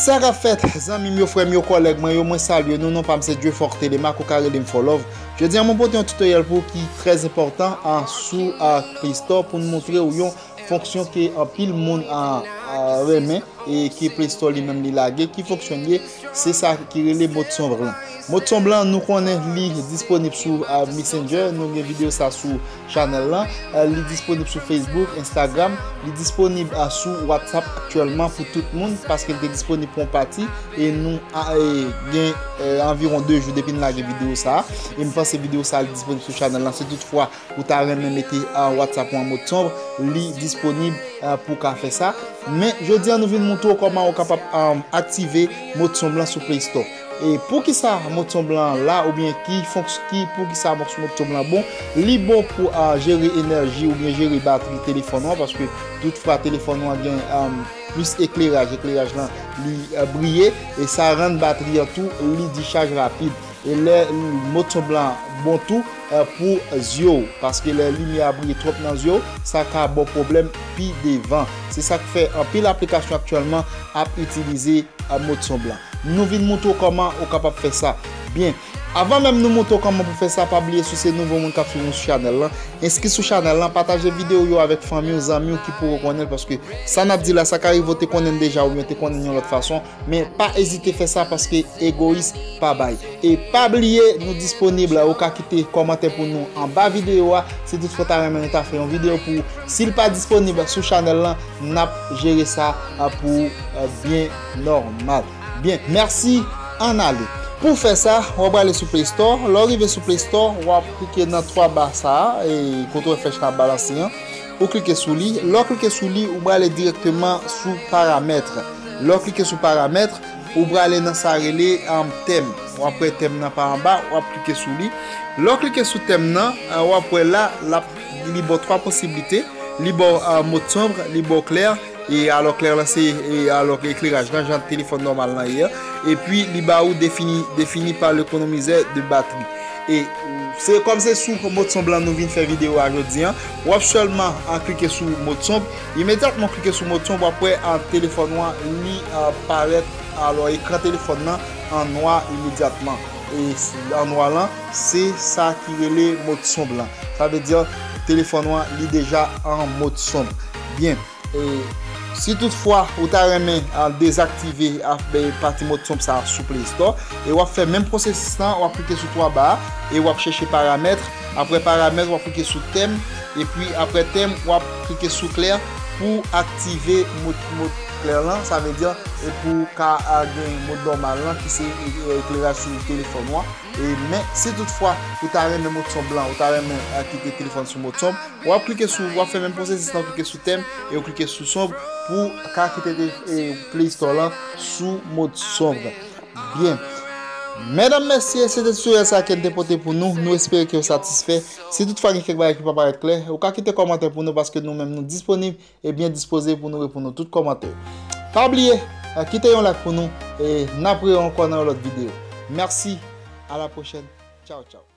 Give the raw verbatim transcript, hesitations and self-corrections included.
Sa k ap fèt, zanmi m yo, frè m yo, kòlèg mwen yo, mwen salye nou. Non pa m se Dieuforte Lemaque, ou ka rele m Fò Love. Jodi a, mwen pote yon tutoriel pou ou ki trè enpòtan, a, sou, a, Play Store pou n montre w yon fonksyon ke anpil moun, a, a, renmen e ke Play Store li menm li lage. Ki fonksyon l ye? Se sa ki rele Mot Sonb lan. Mot Sonb lan, nou konnen li disponib sou, a, Messenger, nou gen videyo sa sou chanèl lan. A, li disponib sou Facebook, Instagram, li disponib, a, sou WhatsApp aktyèlman pou tout moun, paske l te disponib pou yon pati, e nou, a, e, gen, e, anviwon de jou depi n lage videyo sa, e m panse videyo sa li disponib sou chanèl lan. Si toutfwa ou ta renmen mete, a, WhatsApp ou an Mot Sonb, li disponib, a, pou w ka fè sa. Men, jodi a, nou vin montre w kòman ou kapab, a, aktive Mot Sonb lan sou Play Store. E poukisa Mot Sonb lan la, oubyen ki fonks-, ki, poukisa Mot Sonb lan bon? Li bon pou, a, jere enèji oubyen jere batri telefòn ou an, paske toutfwa telefòn ou an gen, a, plis ekleraj, ekleraj lan li, a, briye, e sa rann batri an tou li dichaj rapid. E lè Mot Sonb lan bon tou, a, pou zye w, paske lè limyè a briye twòp nan zye w, sa ka ba w pwoblèm pi devan. Se sa k fè anpil aplikasyon aktyèlman ap itilize, a, Mot Sonb lan. Nou vin montre w kòman ou kapab fè sa. Byen, avan menm nou montre w kòman pou fè sa, pa bliye, si w se nouvo moun k ap swiv nou sou chanèl lan, enskri sou chanèl lan, pataje videyo yo avèk fanmi w, zanmi w ki poko konnen l, paske sa n ap di la, sa ka rive w te konnen l deja oubyen te konnen l yon lòt fason, men pa ezite fè sa paske egoyis pa bay. E pa bliye, nou disponib la, ou ka kite kòmantè pou nou anba videyo a. Si toutfwa w ta renmen nou ta fè yon videyo pou ou, si l pa disponib sou chanèl lan, n ap jere sa, a, pou, a, byen nòmal. Byen, mèsi, ann ale. Pou w fè sa, w ap prale sou Play Store. Lè w rive sou Play Store, w ap klike nan twa ba sa a, e kote w wè flèch la ap balanse an. Ou klike sou li. Lè w klike sou li, ou prale dirèkteman sou paramèt. Lè w klike sou paramèt, ou prale nan sa rele, um, tèm. W ap wè tèm nan pa anba, w ap klike sou li. Lè w klike sou tèm nan, uh, w ap wè la, l ap, li ba w twa posiblite. Li ba w, uh, mot sombre, li ba w klè, e alò klè lan se, e alò ekleraj lan, jan telefòn nòmal lan ye a. Epi li ba ou défini, défini par l'économiseur de batterie. E se kòm se sou mot sombre lan nou vin fè videyo a jodi an. W ap sèlman, a, klike sou mot sombre. Imedyatman w klike sou mot sombre, w ap wè, a, telefòn ou an, li, a, parèt, alò ekran telefòn nan an nwa imedyatman. E s-, an nwa lan, se sa ki rele mot sombre lan. Sa vle di telefòn ou an, li deja an mot sombre. Byen. E si toutfwa ou ta renmen, a, dezaktive, a, e, pati mot sombre sa a sou Play Store, e w ap fè menm pwosesis lan, w ap klike sou twa ba a, e w ap chèche paramèt. Apre paramèt, w ap klike sou tèm, epi apre tèm, w ap klike sou klè pou aktive mot, mot klè lan, sa vle di, e pou w ka, a, gen mot nòmal lan ki se, e, e, ekleraj sou telefòn ou an. E, men, si toutfwa ou ta renmen mot sombre lan, ou ta renmen, a, kite telefòn sou mot sombre, w ap klike sou, w ap fè menm pwosesis lan, w klike sou tèm e w klike sou sombre pou w ka kite te-, e, Play Store lan sou mot sombre. Byen. Medam, mesye, se te tutoriel sa ke n te pote pou nou. Nou espere ke w satisfè. Si toutfwa gen kèk bagay ki pa parèt klè, ou ka kite kòmantè pou nou paske nou menm nou disponib e byen dispoze pou nou reponn nou tout kòmantè. Pa bliye, eh, kite yon like pou nou e n ap rewè ankò nan yon lòt videyo. Mèsi, a la pwochèn. Tchaw, tchaw.